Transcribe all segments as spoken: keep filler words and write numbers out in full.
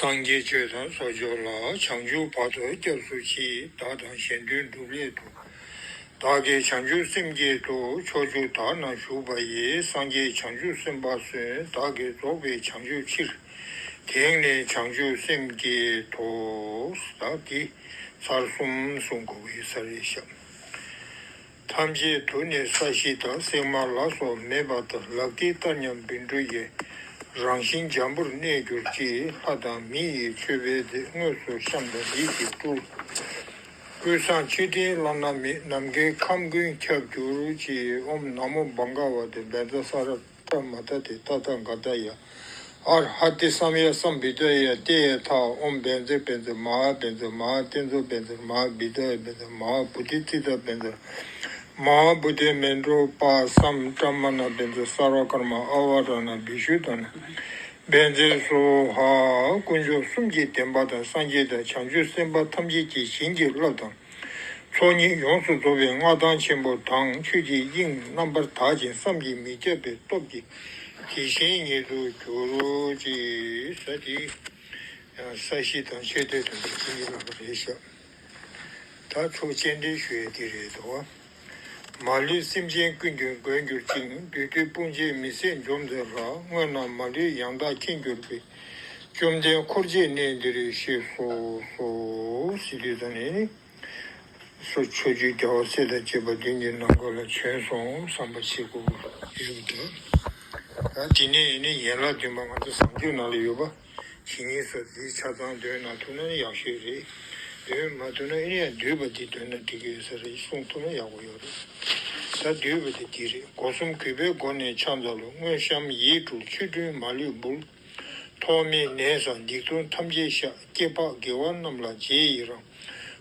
སངས་རྒྱས་ཆོས་དང་ཚོགས་མཆོག་ལ། བྱང་ཆུབ་བར་དུ་སྐྱབས་སུ་མཆི། བདག་དང་གཞན་དོན་སྒྲུབ་སླད་དུ། བདག་གིས་བྱང་ཆུབ་སེམས་བསྐྱེད་དོ། ཕྱོགས་བཅུ་དག་ན་བཞུགས་པ་ཡི། སངས་རྒྱས་བྱང་ཆུབ་སེམས་དཔའ་སུ། བདག་གིས་རྫོགས་པའི་བྱང་ཆུབ་ཕྱིར། དེང་ནས་བྱང་ཆུབ་སེམས་བསྐྱེད་དོ། ད་འདི་ཚར་གསུམ་གསུང་དགོས་པའི་ས་རེད་ཤག་ཐམས་ཅད་དུ་ནི་ས་གཞི་དང་། གསེག་མ་ལ་སོགས་མེད་པ་དང་། ལག་མཐིལ་ལྟར་མཉམ་བཻ་ཌཱུརྱའི། རང་བཞིན་འཇམ་པོར་གནས་གྱུར་ཅིག་ལྷ་དང་མི་ཡི་མཆོད་པའི་རྫས། དངོས་སུ་བཤམས་དང་རིས་ཀྱིས་སྤྲུལ། ཀུན་བཟང་མཆོད་སྤྲིན་བླ་ན་མེད། ནམ་མཁའི་ཁམས་ཀུན་ཁྱབ་གྱུར་ཅིག་ཨོཾ་ན་མོ་བྷ་ག་བ་ཏ། བཛྲ་ས་ར་ཏ་མ་ཏ་ཏེ་ཏ་ཐཱ་ག་ཏཱ་ཡ། ཨར་ཧ་ཏེ་སམ་ཡ་སམ་བུདྡྷཱ་ཡ། ཏདྱ་ཐཱ། ཨོཾ་བཛྲ་བཛྲ་མ་ཧཱ་བཛྲ་མ་ཧཱ་ཏེ་ཛོ་བཛྲ་མ་ཧཱ་བི་དྷཱ་ཡ་བཛྲ་མ་ཧཱ་བོ་དྷི་ཙིཏྟ་བཛྲ་མ་ཧཱ་བོ་དྷི་མཻ་ཌཱུརྱ་པཱ་སཾ་ཀྲ་མ་ཎ་བཛྲ་སརྦ་ཀརྨ་ཨ་ཝ་ར་ཎ་བི་ཤུདྡྷ་ཎ་བཛྲ་སྭཱ་ཧཱ། དཀོན་མཆོག་གསུམ་གྱི་བདེན་པ་དང་། སངས་རྒྱས་དང་བྱང་ཆུབ་སེམས་དཔའ་ཐམས་ཅད་ཀྱི་བྱིན་གྱིས་བརླབས་དང་། ཚོགས་གཉིས་ཡོངས་སུ་རྫོགས་པའི་མངའ་ཐང་ཆེན་པོ་དང་། ཆོས་ཀྱི་དབྱིངས་རྣམ་པར་དག་ཅིང་བསམ་གྱིས་མི་ཁྱབ་པའི་སྟོབས་ཀྱིས་དེ་བཞིན་ཉིད་དུ་གྱུར་ཅིག་ས་དེ་ཡང་ས་གཞི་དང་མཆོད་རྟེན་དང་དེ་བཞིན་གྱི་ལག་པ་རེད་ཤག་ད་ཚོགས་སྤྱན་འདྲེན་ཞུ་ཡས་དེ་རེད་དོ། མ་ལུས་སེམས་ཅན་ཀུན་གྱི་མགོན་གྱུར་ཅིང་། བདུད་འདུལ་དཔུང་བཅས་མི་བཟད་འཇོམས་མཛད་ལ། དངོས་རྣམས་མ་ལུས་ཡང་དག་མཁྱེན་གྱུར་པའི། བཅོམ་ལྡན་འཁོར་བཅས་གནས་འདིར་གཤེགས་སུ་གསོལ། ཟེར་དུས་ཙམ་ནས་ནི། སོ་ཕྱོགས་བཅུའི་རྒྱལ་བ་སྲས་དང་བཅས་པ་མདུན་གྱི་ནམ་མཁའ་ལ་བྱོན་སོང་བསམ་པ་བྱེད་དགོས་ཀྱི་ཡོད་འདུག་ད་དེ་ནས་ནི་ཡན་ལག་བདུན་པ་ང་ཚོ་བཟང་སྤྱོད་ནང་ལ་ཡོད་པ། ཇི་སྙེད་སུ་འདི་ཆ་ཚང་འདོན་ན་ཐུབ་ན་ནི་ཡག་ཤོས་རེད། འདོན་མ་ཐུབ་ན་ཨེ་ནི་ཡང་བསྡུས་པ་འདི་འདོན་ན་འགྲིག་གི་ཡོད་ས་རེད། གསུང་ཐུབ་ན་ཡག་པོ་ཡོད་རེད། ད་བསྡུས་པ་འདི་འདི་རེད། སྒོ་གསུམ་གུས་པས་མགོ་ནས་ཕྱག་འཚལ་ལོ། དངོས་བཤམས་ཡིད་སྤྲུལ་ཆོ་འཕྲུལ་མ་ལུས་འབུལ། ཐོགས་མེད་ནད་སོགས་སྡིག་ལྟུང་ཐམས་ཅད་བཤགས། སྐྱེ་འཕགས་དགེ་བ་རྣམས་ལ་རྗེས་ཡི་རང་།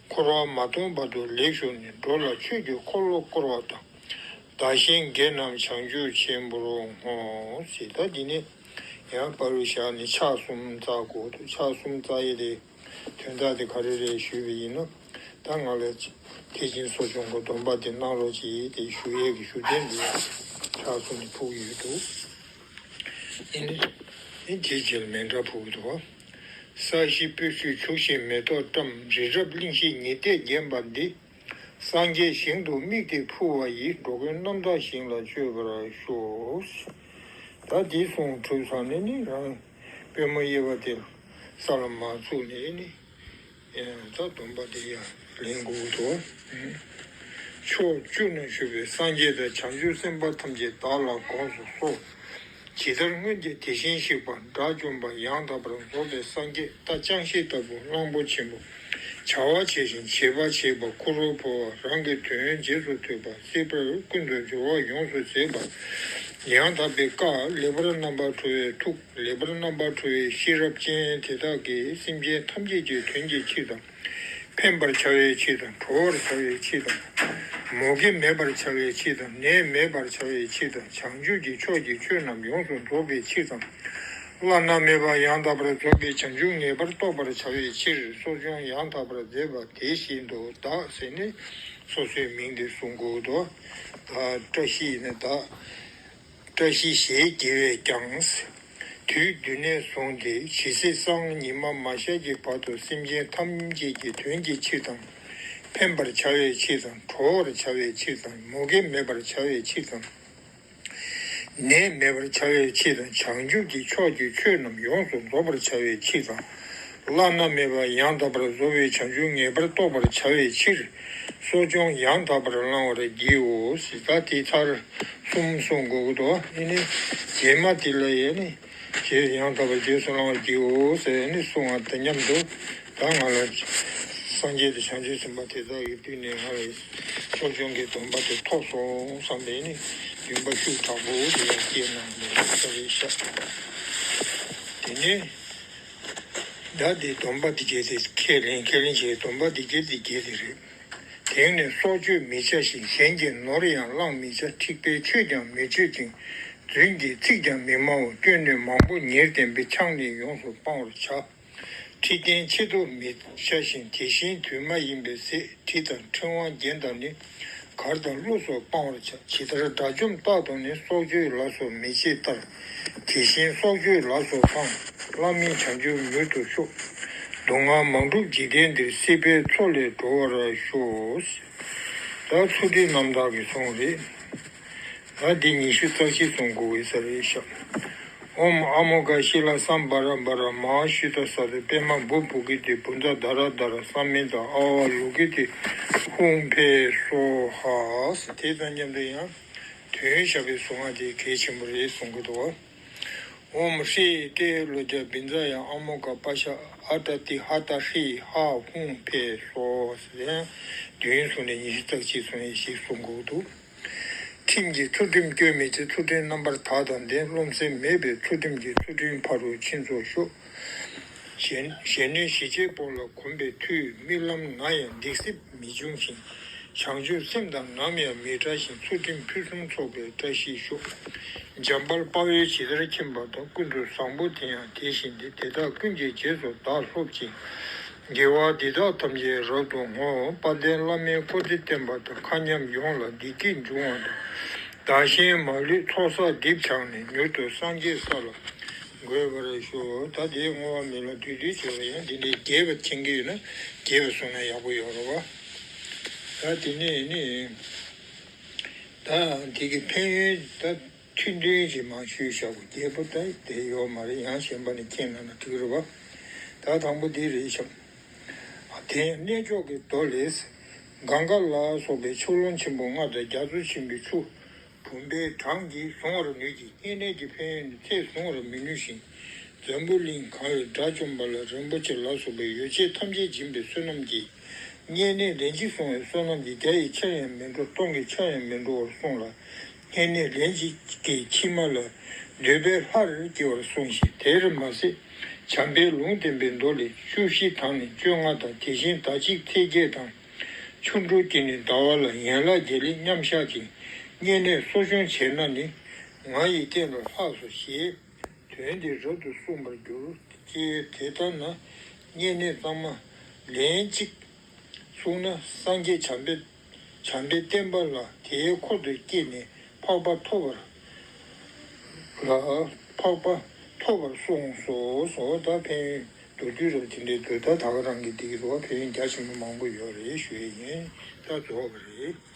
འཁོར་བ་མ་སྟོངས་བར་དུ་ལེགས་བཞུགས་ནས། འགྲོ་ལ་ཆོས་ཀྱི་འཁོར་ལོ་བསྐོར་བ་དང་། བདག་གཞན་དགེ་རྣམས་བྱང་ཆུབ་ཆེན་པོར་བསྔོ། ཞེས་ད་འདི་ནས་ཡང་བར་དུ་བཞག་ནས་ཕྱག་གསུམ་བཙལ་དགོས་འདུག་ཕྱག་གསུམ་བཙལ་ཡས་དེ་དོན་དག་དེ་ག་རེ་རེད་ཞུས་པ་ཡིན་ན། ད་ང་ལ་ཐེག་ཆེན་གསོ་སྦྱོང་གི་སྡོམ་པ་དེ་གནང་རོགས་གྱིས་དེ་ཞུ་ཡས་ཀྱི་ཞུ་རྟེན་འདི་ཕྱག་གསུམ་ནས་ཕུལ་གྱི་ཡོད་འདུག་ཨེ་ནི། ཨེ་དེའི་རྗེས་ལ་མཎྜལ་ཕུལ་གྱི་འདུག་ས་གཞི་སྤོས་ཆུས་བྱུགས་ཤིང་མེ་ཏོག་བཀྲམ། རི་རབ་གླིང་བཞི་ཉི་ཟླས་བརྒྱན་པ་འདི། སངས་རྒྱས་ཞིང་དུ་དམིགས་ཏེ་ཕུལ་བ་ཡིས། འགྲོ་ཀུན་རྣམ་དག་ཞིང་ལ་སྤྱོད་པར་ཤོག་ད་འདི་གསུང་གྲུབ་ཚར་ནས་ནི་རང་པུས་མོ་གཡས་པ་དེ་ས་ལ་མར་བཙུགས་ནས་ནི། ད་སྡོམ་པ་དེ་ཡང་ལེན་དགོས་འདུག་ཕྱོགས་བཅུ་ན་བཞུགས་པའི་སངས་རྒྱས་དང་བྱང་ཆུབ་སེམས་དཔའ་ཐམས་ཅད་བདག་ལ་དགོངས་སུ་གསོལ། ཇི་ལྟར་སྔོན་གྱི་དེ་བཞིན་གཤེགས་པ། དགྲ་བཅོམ་པ་ཡང་དག་པར་རྫོགས་པའི་སངས་རྒྱས་རྟ་ཅང་ཤེས་ལྟ་བུ་གླང་པོ་ཆེན་པོ། བྱ་བ་བྱས་ཤིང་བྱེད་པ་བྱེད་པ། ཁུ་རུ་ཕོ་བ་རང་གི་དོན་རྗེས་སུ་མཐུན་པ། སྲིད་པར་ཀུན་ཏུ་སྦྱོར་བ་ཡོངས་སུ་ཟད་པ། ཡང་དག་པའི་བཀའ། ལེགས་པར་རྣམ་པར་གྲོལ་བའི་ཐུགས། ལེགས་པར་རྣམ་པར་གྲོལ་བའི་ཤེས་རབ་ཅན་དེ་དག་གིས་སེམས་ཅན་ཐམས་ཅད་ཀྱི་དོན་གྱི་ཕྱིར་དང་། ཕན་པར་བྱ་བའི་ཕྱིར་དང་། གྲོལ་བར་བྱ་བའི་ཕྱིར་དང་། མུ་གེ་མེད་པར་བྱ་བའི་ཕྱིར་དང་། ནད་མེད་པར་བྱ་བའི་ཕྱིར་དང་། བྱང་ཆུབ་ཀྱི་ཕྱོགས་ཀྱི་ཆོས་རྣམས་ཡོངས་སུ་རྫོགས་པའི་ཕྱིར་དང་། བླ་ན་མེད་པ་ཡང་དག་པར་རྫོགས་པའི་བྱང་ཆུབ་ངེས་པར་རྟོགས་པར་བྱ་བའི་ཕྱིར། གསོ་སྦྱོང་ཡང་དག་པར་མཛད་པ་དེ་བཞིན་དུ་བདག་ཟེར་ནས་སོ་སོའི་མིང་དེ་གསུང་དགོས་འདུག་ད་བཀྲ་ཤིས་ནི་བདག་བཀྲ་ཤིས་ཞེས་བགྱི་བས་ཀྱང་། དུས་འདི་ནས་བཟུང་སྟེ་ཇི་སྲིད་སང་ཉི་མ་མ་ཤར་གྱི་བར་དུ་སེམས་ཅན་ཐམས་ཅད་ཀྱི་དོན་གྱི་ཕྱིར་དང་། ཕན་པར་བྱ་བའི་ཕྱིར་དང་། གྲོལ་བར་བྱ་བའི་ཕྱིར་དང་། མུ་གེ་མེད་པར་བྱ་བའི་ཕྱིར་དང་། ནད་མེད་པར་བྱ་བའི་ཕྱིར་དང་། བྱང་ཆུབ་ཀྱི་ཕྱོགས་ཀྱི་ཆོས་རྣམས་ཡོངས་སུ་རྫོགས་པར་བྱ་བའི་ཕྱིར་དང་། བླ་ན་མེད་པ་ཡང་དག་པར་རྫོགས་པའི་བྱང་ཆུབ་ངེས་པར་རྟོགས་པར་བྱ་བའི་ཕྱིར། གསོ་སྦྱོང་ཡང་དག་པར་བླང་བར་བགྱིའོ། ཞེས་ད་དེ་ཚར་གསུམ་གསུང་དགོས་ཀྱི་འདུག་ཨེ་ནི་རྗེས་མ་དེ་ལ་ཡང་ནི་རྗེས་ཡང་དག་པར་རྗེས་སུ་བླང་བར་བགྱིའོ་ཟེར་ནི་གསུང་བ་དང་མཉམ་དུ་ད་ང་ལ་སངས་རྒྱས་དང་བྱང་ཆུབ་སེམས་དཔའ་དེ་དག་གི་མདུན་ནས་ང་ལ་གསོ་སྦྱོང་གི་སྡོམ་པ་དེ་ཐོབ་སོང་བསམ་པའི་ནི་འདུན་པ་ཤུགས་དྲག་པོ་དེ་ཡང་སྐྱེས་གནང་ནས་ས་རེ་ཤག་དེ་ནས་ད་དེ་སྡོམ་པ་དེ་བརྒྱད་དེ་ཁས་ལེན་ཁས་ལེན་བྱས་སྡོམ་པ་དེ་བརྒྱད་དེ་བརྒྱད་དེ་རེད། དེང་ནས་སྲོག་གཅོད་མི་བྱ་ཞིང་། གཞན་གྱི་ནོར་ཡང་བླང་མི་བྱ། འཁྲིག་པའི་ཆོས་ཀྱང་མི་སྤྱོད་ཅིང་། རྫུན་གྱི་ཚིག་ཀྱང་མི་སྨྲའོ། སྐྱོན་ནི་མང་པོ་ཉེར་བསྟན་པས། ཕྱག་ནི་ཡོངས་སུ་སྤང་བར་བྱ། ཁྲི་སྟན་ཆེད་དུ་མི་བྱ་ཞིང་། དེ་བཞིན་དུས་མ་ཡིན་པའི་ཚེ། གྲི་དང་ཕྲེང་བ་རྒྱན་དང་ནི། གར་དང་གླུ་སོགས་སྤང་བར་བྱ། ཇི་ལྟར་དགྲ་བཅོམ་རྟག་ཏུ་ནི། སྲོག་གཅོད་ལ་སོགས་མི་བྱེད་ལྟར། དེ་བཞིན་སྲོག་གཅོད་ལ་སོགས་སྤང་། བླ་མེད་བྱང་ཆུབ་མྱུར་དུ་ཤོག། སྡུག་བསྔལ་མང་སྒྲུབ་འཇིག་རྟེན་འདིར། སྲིད་པའི་མཚོ་ལས་སྒྲོལ་བར་ཤོག། ད་ཚུལ་ཁྲིམས་རྣམ་དག་གི་གསུང་རེད། ད་འདི་ཉི་ཤུ་རྩ་གཅིག་གསུང་དགོས་ཀྱི་ས་རེད་ཤག། ཨོཾ་ཨ་མོ་གྷ་ཤི་ལ་སཾ་བྷ་ར་བྷ་ར་མ་ཧཱ་ཤུདྡྷ་སརྦ་པདྨ་བྷཱུ་བྷཱུ་ཀི་ཏེ་བྷུ་ཛ་དྷ་ར་དྷ་ར་ས་མི་ཏ་ཨ་ཝ་ལོ་ཀི་ཏེ་ཧཱུྃ་ཕཊ་སྭཱ་ཧཱ། དེ་དང་མཉམ་དུ་ཡང་དོན་བཤད་པའི་གཟུངས་སྔགས་དེ་གལ་ཆེན་པོ་རེད་གསུང་གི་འདུག། ཨོཾ་ཧྲཱིཿ་ཏེ་ལོ་ཀྱ་བྷིཛ་ཡ་ཨ་མོ་གྷ་པ་ཤ་ཨ་ཏ་ཏི་ཧ་ཏ་ཧྲཱིཿ་ཧ་ཧཱུྃ་ཕཊ་སྭཱ་ཧཱ་ཟེར་ཡང་བདུན་གསུངས་ནས་ཉི་ཤུ་རྩ་གཅིག་གསུངས་ཡས་ཞིག་གསུང་དགོས་འདུག། ཁྲིམས་ཀྱི་ཚུལ་ཁྲིམས་སྐྱོན་མེད་ཅིང་། ཚུལ་ཁྲིམས་རྣམ་པར་དག་དང་ལྡན། རློམ་སེམས་མེད་པའི་ཚུལ་ཁྲིམས་ཀྱིས། ཚུལ་ཁྲིམས་ཕ་རོལ་ཕྱིན་ཚོགས་ཤོག། གཞན་གཞན་གནོད་གཞིས་བྱེས་པོ་ལ་གོམས་པའི་མཐུས། རྨི་ལམ་ན་ཡང་སྡིག་སྲིབ་མི་འབྱུང་ཞིང་། བྱང་ཆུབ་སེམས་དང་ནམ་ཡང་མི་འབྲལ་ཞིང་། ཚུལ་ཁྲིམས་ཕུན་སུམ་ཚོགས་པའི་བཀྲ་ཤིས་ཤོག། འཇམ་དཔལ་དཔའ་བོས་ཇི་ལྟར་མཁྱེན་པ་དང་། ཀུན་ཏུ་བཟང་པོ་དེ་ཡང་དེ་བཞིན་ཏེ། དེ་དག་ཀུན་གྱི་རྗེས་སུ་བདག་སློབ་ཅིང་། དགེ་བ་འདི་དག་ཐམས་ཅད་རབ་ཏུ་བསྔོ། དཔལ་ལྡན་བླ་མའི་བཀུར་སྟི་བསྟེན་པ་དང་། མཁའ་མཉམ་ཡོངས་ལ་བདེ་སྐྱིད་འབྱུང་བ་དང་། བདག་གཞན་མ་ལུས་ཚོགས་བསགས་སྒྲིབ་སྦྱངས་ནས། མྱུར་དུ་སངས་རྒྱས་ས་ལ་འགོད་པར་ཤོག། ད་དེའི་བསྔོ་བ་མི་ལ་དུས་དུས་བྱེད་པ་ཡང་འདི་འདྲའི་རྒྱས་པ་མཁྱེན་གྱི་ཡོད་ན་རྒྱས་པ་གསུངས་ན་ཡག་པོ་ཡོད་རེད་བ། ད་དེ་ནས་ནི། ད་དེ་གི་ཕན་ཡོན་ད་ཐུན་བདུན་གྱི་མ་ཞུས་བཞག་གོ། རྒྱས་པོ་ད་དེ་ཡོད་མ་རེད། ཡང་གཞན་པ་ནས་མཁྱེན་ན་ན་འགྲིག་རེད་བ། ད་དང་པོ་འདི་རེད་ཤག། དེ་ཡང་གནས་མཆོག་གི་མདོ་ལས། གངྒཱ་ལ་སོགས་པའི་ཆུ་ཀླུང་ཆེན་པོ་ལྔ་དང་རྒྱ་མཚོ་ཆེན་པོའི་ཆུ་བུམ་པའི་གྲངས་ཀྱིས་གཟུང་བར་ནུས་ཀྱི། བསྙེན་གནས་ཀྱི་ཕན་ཡོན་ནི་ཚད་གཟུང་བར་མི་ནུས་ཤིང་། འཛམ་བུ་གླིང་གང་བའི་དགྲ་བཅོམ་པ་ལ་རིན་པོ་ཆེ་ལ་སོགས་པའི་ཡོ་བྱད་ཐམས་ཅད་སྦྱིན་པའི་བསོད་ནམས་ཀྱིས། བསྙེན་གནས་ལན་གཅིག་བསྲུང་བའི་བསོད་ནམས་ཀྱིས། བརྒྱ་ཡི་ཆར་ཡང་མི་འགྲོ། སྟོང་གི་ཆར་ཡང་མི་འགྲོ་བར་གསུངས་ལ། བསྙེན་གནས་ལན་གཅིག་གིས་ཕྱི་མ་ལ་འདོད་པའི་ལྷར་སྐྱེ་བར་གསུངས་ཤིང་། དེར་མ་ཟད། བྱམས་པའི་ལུང་བསྟན་པའི་མདོ་ལས། བཅུ་བཞི་དང་ནི་བཅོ་ལྔ་དང་། དེ་བཞིན་ཟླ་གཅིག་ཚེས་བརྒྱད་དང་། ཆུ་འབྲུག་གི་ནི་ཟླ་བ་ལ། ཡན་ལག་བརྒྱད་ལས་མཉམ་བཞག་ཅིང་། བསྙེན་གནས་གསོ་སྦྱོང་བྱས་ན་ནི། ང་ཡིས་བསྟན་པ་ལྷགས་སོ་ཞེས། དོན་འདི་རབ་ཏུ་གསུངས་པར་འགྱུར། ཅེས་དེ་ལྟར་ན་བསྙེན་གནས་གཙང་མ་ལན་གཅིག་བསྲུངས་ན། སངས་རྒྱས་བྱམས་པའི་བྱམས་པའི་བསྟན་པ་ལ་དེའི་འཁོར་དུ་སྐྱེས་ནས་འཕགས་པ་ཐོབ་པར་ལ་འཕགས་པ་ཐོབ་པར་གསུངས་སོ། སོ་ད་ཕན་ཡོན་མདོར་བསྡུས་རབ་དེ་འདྲའི་འདུག། ད་ད་ག་རང་གི་འདི་གི་རུ་བ་ཕན་ཡོན་རྒྱ་ཆེན་པོ་མང་པོ་ཡོད་རེད་ཞུ་ཡས་ཡིན། ད་རྫོགས་པ་རེད།